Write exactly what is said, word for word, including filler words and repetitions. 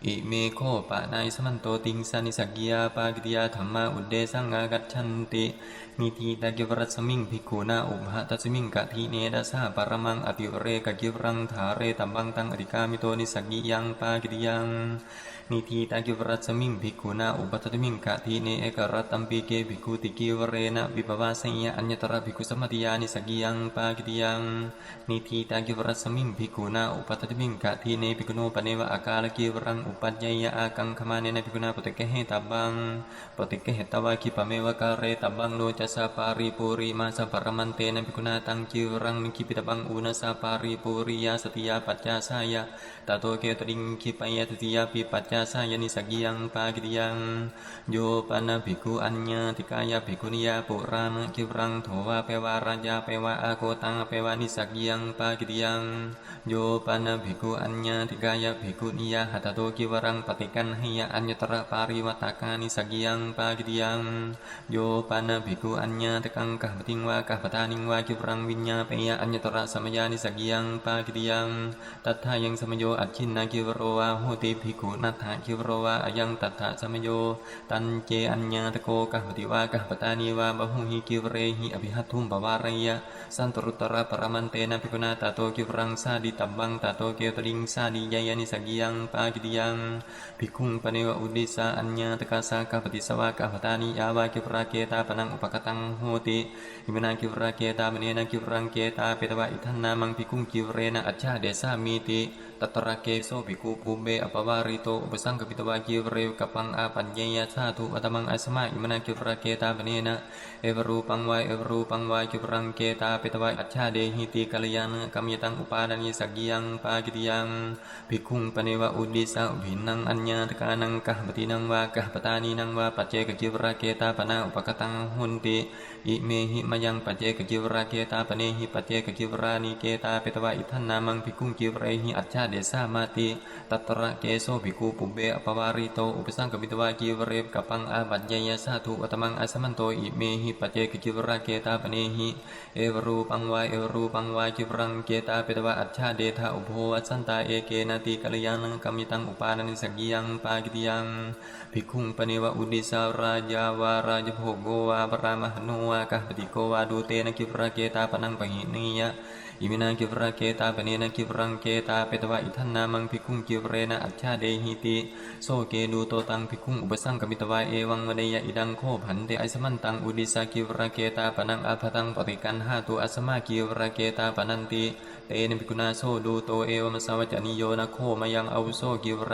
Ime kho pana āyasmanto tiṃsa nissaggiya pācittiyā dhammā uddesaṃ āgacchanti. Niṭṭhitacīvarasmiṃ bhikkhunā ubhatasmiṃ kaṭhine dasāparamaṃ atirekacīvaraṃ dhāretabbaṃ taṃ atikāmito nissaggiyaṃ pācittiyaṃ. Niṭṭhitacīvarasmiṃ bhikkhunā ubhatasmiṃ kaṭhine ekarattampiṭṭhike bhikkhucīvarena vippavaseyya aññatra bhikkhusammatiyā nissaggiyaṃ pācittiyaṃ. Niṭṭhitacīvarasmiṃ bhikkhunā ubhatasmiṃ kaṭhine bhikkhuno paneva akāracīvaraṃ uppajjeyya ākaṅkhamānena bhikkhunā paṭiggahetabbaṃ. Paṭiggahetvā khippameva kāretabbaṃ. No cassa pāripūrimassa paramantena bhikkhunā taṃ cīvaraṃ nikkhipitabbaṃ ūnassa pāripūriyā satiyā paccāsāya. Tato kettaliṃ khippeyya satiyāpi paccāsāya nissaggiyaṃ pācittiyaṃ. Yo pana bhikkhu aññātikāya bhikkhuniyā purāṇacīvaraṃ dhovāpeva rajāpeva ākoṭāpeva nissaggiyaṃ pācittiyaṃ. Yo pana bhikkhu aññātikāya bhikkhuniyā hatthato cīvaraṃ paṭiggaṇheyya aññatra pārivaṭṭakā nissaggiyaṃ pācittiyaṃ. Yo pana bhikkhu aññātakaṃ gahapatiṃ vā gahapatāniṃ vā cīvaraṃ viññāpeyya aññatra samayā nissaggiyaṃ pācittiyaṃ. Tatthāyaṃ samayo acchinnacīvaro vā hoti bhikkhu naṭṭhacīvaro vā ayaṃ tattha samayo. Tañce aññātako gahapati vā gahapatāni vā bahuhi cīvarehi abhihaṭṭhuṃ pavāreyya santaruttaraparamantena bhikkhunā tato cīvaraṃ sāditabbaṃ. Tato kettaliṃ sādiyeyya nissaggiyaṃ pācittiyaṃ. Bhikkhuṃ paneva uddissa aññātakassa gahapatissa vā gahapatāniyā vā cīvaraketāpanaṃ upakkhaṭaṃ hoti. Iminā cīvaraketāpanena cīvaraṃ ketāpetvā idaṃ nāmaṃ bhikkhuṃ cīvarena acchādessāmīti. Tatra kheso bhikkhu pubbe appavārito upasaṅkamitvā cīvare kappaṃ āpajjeyya sādhu vatthamaṃ āyasmā iminā cīvaraketāpanena evarūpaṃ vā evarūpaṃ vā cīvaraṃ ketāpetvā acchādehīti kalyāṇakamyataṃ upādānanissaggiyaṃ pācittiyaṃ. Bhikkhuṃ paneva uddissa ubhinnaṃ aññātakānaṃ gahapatīnaṃ vā gahapatānīnaṃ vā paccekacīvaraketāpanā upakkhaṭā honti. Imehi mayaṃ paccekacīvaraketāpanehi paccekacīvarāni ketāpetvā idaṃ nāmaṃ bhikkhuṃ cīvarehi acchādessāmāti. Tatra kheso bhikkhu pubbe appavārito upasaṅkamitvā cīvare kappaṃ āpajjeyya sādhu vatthamaṃ āyasmanto imehi paccekacīvaraketāpanehi evarūpaṃ vā evarūpaṃ vā cīvaraṃ ketāpetvā acchādetha ubho vassantā ekenāti kalyāṇakamyataṃ upādānanissaggiyaṃ pācittiyaṃ. Bhikkhuṃ paneva uddissa rājā vā rājabhoggo vā brāhmaṇo vā gahapatikko vā dūtena cīvaraketāpanaṃ pahiṇeyya. Iminā cīvaraketāpanena cīvaraṃ ketāpetvā idaṃ nāmaṃ bhikkhuṃ cīvarena acchādehīti. So ce dūto taṃ bhikkhuṃ upasaṅkamitvā evaṃ vadeyya: Idaṃ kho bhante āyasmantaṃ uddissa cīvaraketāpanaṃ ābhataṃ paṭiggaṇhātu āyasmā cīvaraketāpananti. Tena bhikkhunā so dūto evamassa vacanīyo: Na kho mayaṃ āvuso cīvara